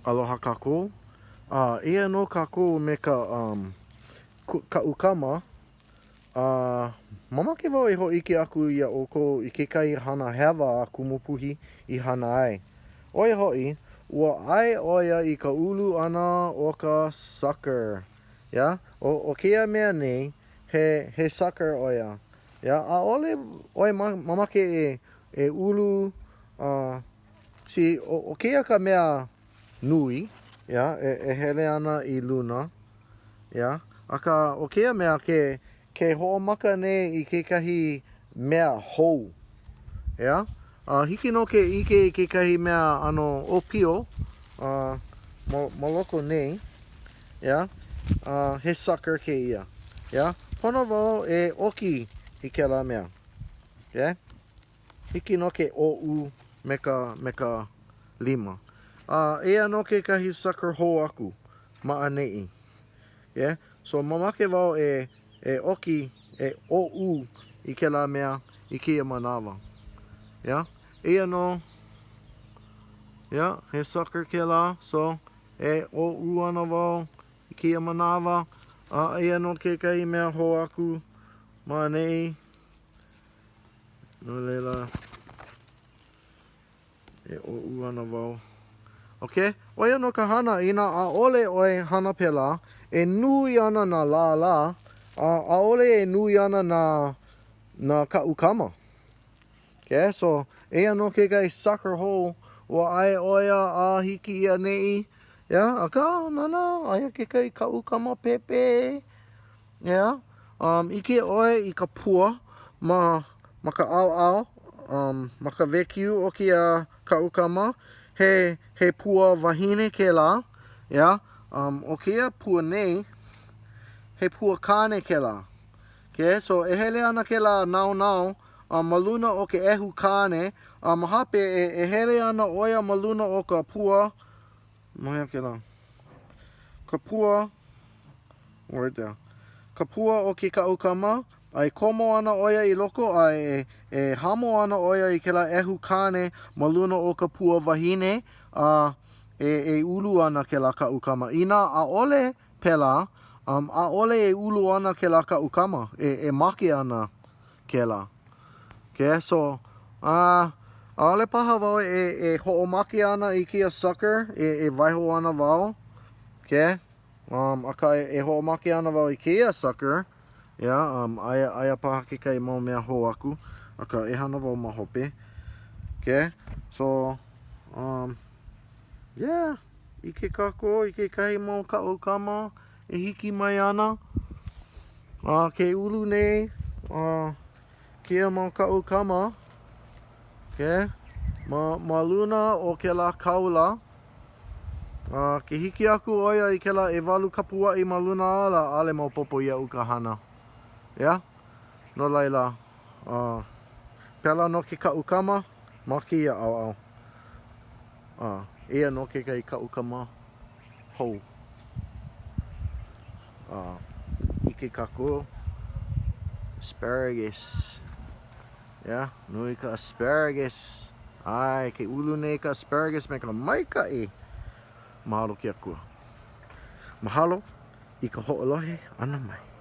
Aloha kākou. A eia nō kākou me ka um, kaʻukama. A mamake wau e hōʻike aku iā ʻoukou i kekahi hana hewa a Kumu Puhi i hana ai. ʻO ia hoʻi, ua ʻae ʻo ia i ka ulu ʻana o ka sucker. Yeah? ʻO, ʻo kēia mea nei, he, he sucker ʻo ia. Yeah? ʻAʻole ʻoe mamake e, e ulu, uh, See, ʻo kēia ka mea nui, yeah, e, e hele ana i luna, yeah. Akā, ʻo kēia mea ke, ke hoʻomaka nei i kekahi mea hou, yeah. A hiki nō ke ʻike i kekahi mea ʻano ʻōpio uh, ma, ma loko nei, yeah. Uh, he sucker kēia, yeah. Pono wau e ʻoki i kēlā mea, yeah. Hiki nō ke ʻōʻū me ka me ka lima. A eia nō kekahi sucker hou aku ma ʻaneʻi. Yeah? So mamake wau e e ʻoki, e ʻōʻū i kēlā mea i kēia manawa. Yeah? Eia nō, yeah, he sucker kēlā, so e ʻōʻū ana wau i kēia manawa. A eia nō kekahi mea hou aku ma ʻaneʻi. No laila, e ʻōʻū ana wau. Ok, ʻo ia nō ka hana, inā ʻaʻole ʻoe hana pēlā, e nui ana nā lālā, a ʻaʻole e nui ana nā, nā kaʻukama. Ok, so, eia nō kekahi sucker hou, ua ʻae ʻo ia a hiki i ʻaneʻi, yeah, akā, nānā, aia kekahi kaʻukama pēpē. Yeah. Um, ʻike ʻoe i ka pua ma, ma ka ʻaoʻao, um, ma ka wēkiu o kēia kaʻukama, he, he pua wahine kēlā, yeah. Um, ʻo kēia pua nei, he pua kāne kēlā. Okay, so e hele ana kēlā naonao um, ma luna o ke ʻehu kāne, a ma hape e, e hele ana ʻo ia ma luna o ka pua, Ma hea kēlā? Ka pua, right there. Ka pua o ke kaʻukama, a e komo ana ʻo ia i loko, a e, e hamo ana ʻo ia i kēlā ʻehu kāne ma luna o ka pua wahine, a e, e ulu ana kēlā kaʻukama. Inā ʻaʻole pēlā, um, ʻaʻole e ulu ana kēlā kaʻukama, e, e make ana kēlā. Okay, so, uh, ʻaʻole paha wau e, e hoʻomake ana i kēia sucker, e, e waiho ana wau. Okay? Um, akā, e, e hoʻomake ana wau i kēia sucker. Yeah, um, aia, aia paha kekahi mau mea hou aku. Akā, e hana wau ma hope. Okay? So, um, yeah, ʻike kākou i kekahi mau kaʻukama e hiki mai ana. A ke ulu nei uh, kēia mau kaʻukama, okay, ma, ma luna o kēlā kaula. A ke hiki aku ʻo ia i kēlā ʻewalu kapuaʻi ma luna ala, ʻaʻole maopopo iaʻu ka hana. Yeah? No laila, uh, pēlā nō ke kaʻukama ma kēia ʻaoʻao. Uh, eia nō kekahi kaʻukama hou. A ʻike kākou, asparagus. Yeah, nui ka asparagus. ʻAe, ke ulu nei ka asparagus me ka maikaʻi. Mahalo ke Akua. Mahalo i ka hoʻolohe ʻana mai.